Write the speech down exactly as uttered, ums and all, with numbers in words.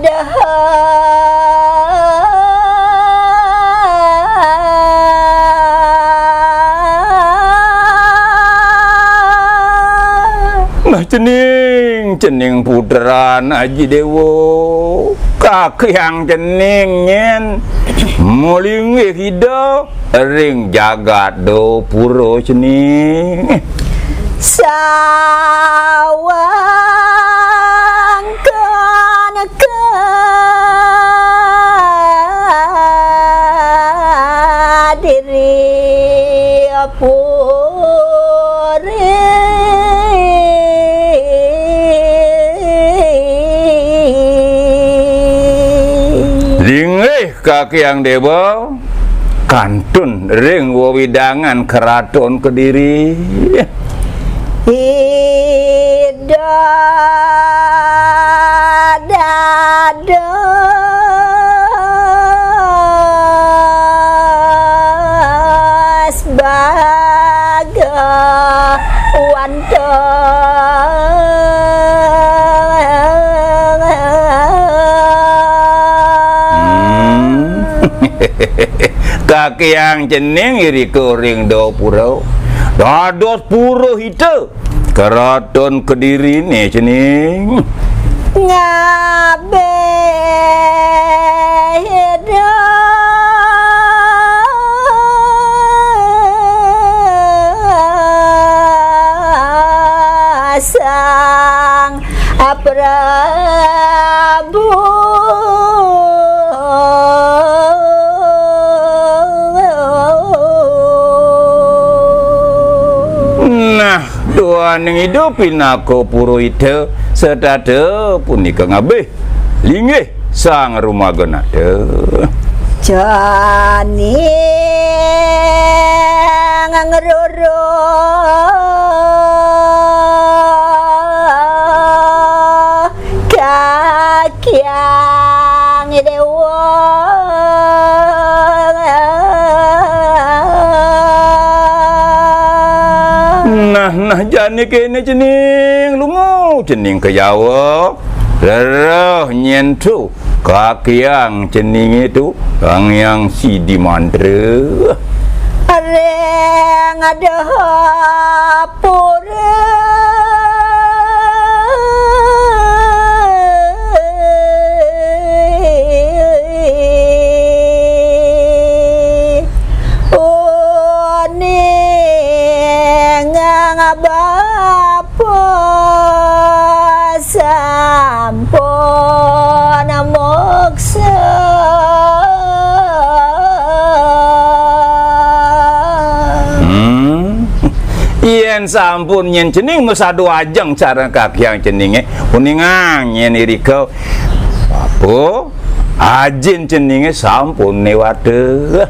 Nah, cening, cening putran Aji Déwa. Kakyang cening nyén malinggih Ida ring jagat Dapura cening. Sawangken Kadiri puri. Linggih Kakyang Déwa, kantun ring wewidangan Kraton Kediri. Ida dados bagawanta. Hmm. Kakyang cening irika ring Dapura. Dados purohita Kraton Kediriné cening. Ngabéh Ida Sang Prabu. Nah, duaning Ida pinaka purohita, setata punika ngabéh. Linggih Sang Rumaganata. Jani ngruruh Kakyang Déwa. Nah, nah, jani kéné cening, lunga cening ka Jawa. Leres nyén tu Kakyang ceningé tu, Sang Hyang Sidi Mantra. Ring dapura. Uning bapa sampun moksa. Hmm. Yén sampun nyén cening masadu ajeng sareng Kakyang ceningé, uningang nyén irika apa ajin ceningé sampun néwata.